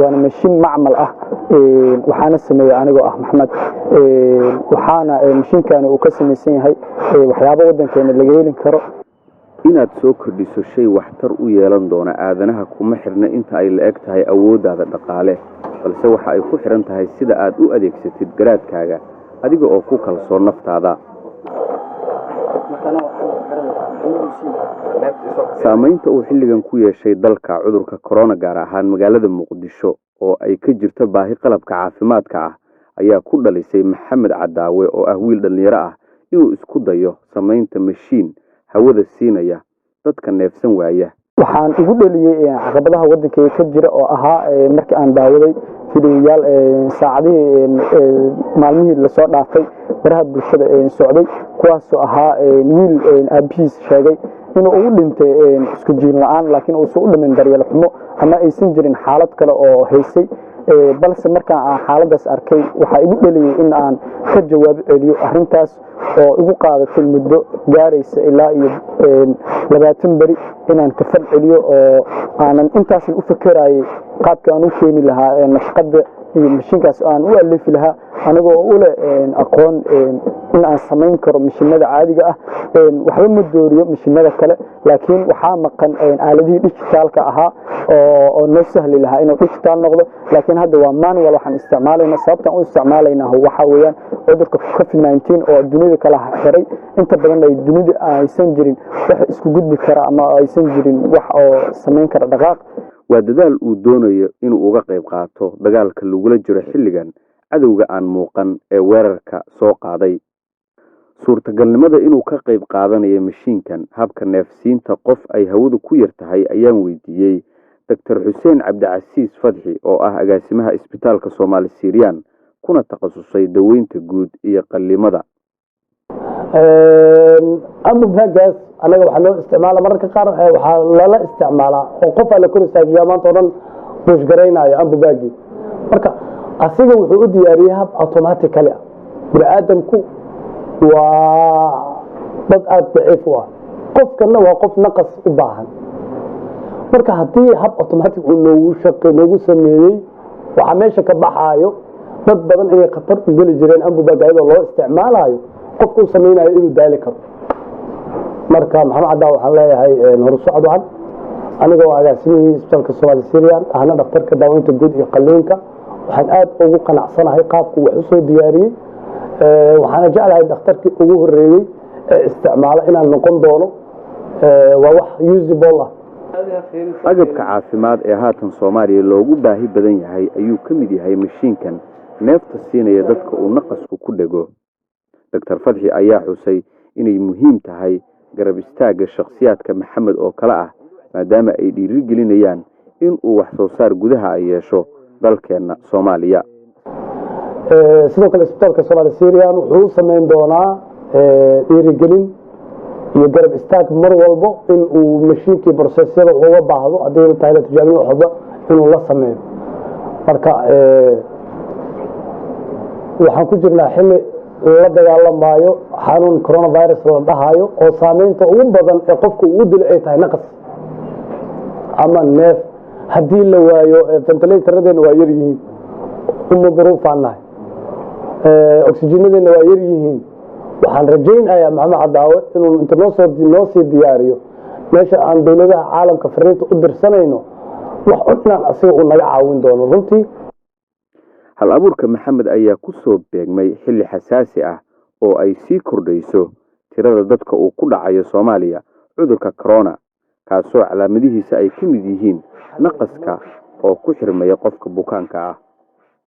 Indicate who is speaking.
Speaker 1: Waana mashiin macmal ah. Waxaana sameeyey anigoo ah Maxamed. Waxaana mashiinkani uu ka samaysan yahay waxyaabo waddankeena laga heli karo.
Speaker 2: Inaad soo kordhiso shay waxtar u yeelan doona aadanaha kuma xirna inta ay la eg tahay awooddaada dhaqaale, balse waxa ay ku xidhan tahay sida aad u adeegsatid garaadkaaga, adiga oo ku kalsoon naftaada. Saamaynta uu xilligan ku yeeshay dalka cudurka corona, gaar ahaan magaalada Muqdisho oo ay ka jirto baahi qalabka caafimaadka ah, ayaa ku dhalisay Maxamed Cadaawe, oo ah wiil dhallinyaro ah, inuu isku dayo samaynta mashiin hawada siinaya dadka neefsan waaya.
Speaker 1: Waxaan igu dheliyey caqabadaha waddankeyga ka jira, oo ahaa markii aan daawaday fidiyoyaal saacadihii maalmihii lasoo dhaafay baraha bulshada socday, kuwaasoo ahaa wiil aabihiis sheegay inuu ugu dhintay isku jiin la-aan, laakiin uusan u dhimin daryeel xumo ama aysan jirin xaalad kale oo haysay. Balse markaan aan xaaladaas arkay, waxaa igu dheliyey in aan ka jawaab celiyo arrintaas, oo igu qaadatay muddo gaaraysa ilaa iyo 20 beri inaan ka fal celiyo, oo aanan intaasna u fekerayay qaabka aan u keeni lahaa nashqada iyo mashiinkaas aan u alifi lahaa, anigoo u leh aqoon in aan samayn karo mashiinada caadiga ah. Waxba ma dooriyo mashiinada kale, laakiin waxaa maqan aaladihii dijitaalka ahaa oo noo sahli lahaa inuu digital noqdo. Laakiin hadda waa manual waxaan isticmaalayna. Sababtaan u isticmaalayna waxaa weeyaan cudurka COVID-19 oo dunida kala xiray, inta badan ay dunida aysan jirin wax isku gudbi kara ama aysan jirin wax oo samayn kara dhaqaaq.
Speaker 2: Waa dadaal uu doonayo inuu uga qayb qaato dagaalka lagula jiro xilligan cadowga aan muuqan ee weerarka soo qaaday. Suurtagalnimada inuu ka qayb qaadanayo mashiinkan habka neefsiinta qof ay hawadu ku yar tahay ayaan weydiiyey Doctor Xuseen Cabdicasiis Fadxi, oo ah agaasimaha Isbitaalka Soomaali Siiriyaan, kuna takhasusay daweynta guud iyo qallimada.
Speaker 3: Ambu bag-gaas anaga waxaa loo isticmaala mararka qaar, waxaa lala isticmaalaa oo qof aa la kor istaajiyaa, maanta o dhan push garaynayo ambu bag-gii. Marka asiga wuxuu u diyaariyey hab automatically ah. Bini aadamku waa dad aada daciif u ah, qofkana waa qof naqas u baahan. Marka haddii hab automatic uu noogu shaqe noogu sameeyey, waxaa meesha ka baxaayo dad badan inay khatar u geli jireen ambu bag ayadoo loo isticmaalayo, qofka u samaynayo inuu daali karo. Marka Maxamed Caddaa, waxaan leeyahay horusocod wacan. Anigoo agaasimihii Isbitaalka Somaali Syrian ahna dhakhtarka daaweynta guud iyo qalliinka, waxaan aada ugu qanacsanahay qaabku wax usoo diyaariyey. Waxaana jeclahay dhakhtarkii ugu horeeyey ee isticmaalo inaan noqon doono. Waa wax usable ah.
Speaker 2: Agabka caafimaad ee haatan Soomaaliya loogu baahi badan yahay ayuu ka mid yahay mashiinkan neefta siinaya dadka uu naqasku ku dhego. Doctor Fadxi ayaa xusay inay muhiim tahay garab istaagga shakhsiyaadka Maxamed oo kale ah, maadaama ay dhiiri gelinayaan in uu wax soo saar gudaha ay yeesho dalkeenna Soomaaliya.
Speaker 3: Sidoo kale Isbitaalka Somaali Syrian wuxuu u sameyn doonaa dhiirigelin iyo garab istaag mar walbo in uu mashiinkii process-yada uga baahdo, haddii tahay la tijaabin waxba, inuu la sameeyo. Marka waxaan ku jirnaa xilli la dagaalamaayo xanuun coronavirus la dhahayo, oo saameynta ugu badan ee qofka uu u dilo ay tahay naqas ama neef. Haddii la waayo, ventilator-adeena waa yar yihiin, uma duruufaan nahay, oxygen-adeena waa yar yihiin. Waxaan rajaynayaa Maxamed Cadaawe inuu inta noo sii diyaariyo meesha aan dowladaha caalamka fariinta u dirsanayno, wax un inaan asiga uu naga caawin doono runtii.
Speaker 2: Hal abuurka Maxamed ayaa ku soo beegmay xilli xasaasi ah oo ay sii kordhayso tirada dadka uu ku dhacayo Soomaaliya cudurka corona, kaasoo calaamadihiisa ay ka mid yihiin naqaska oo ku xirmaya qofka bukaanka ah.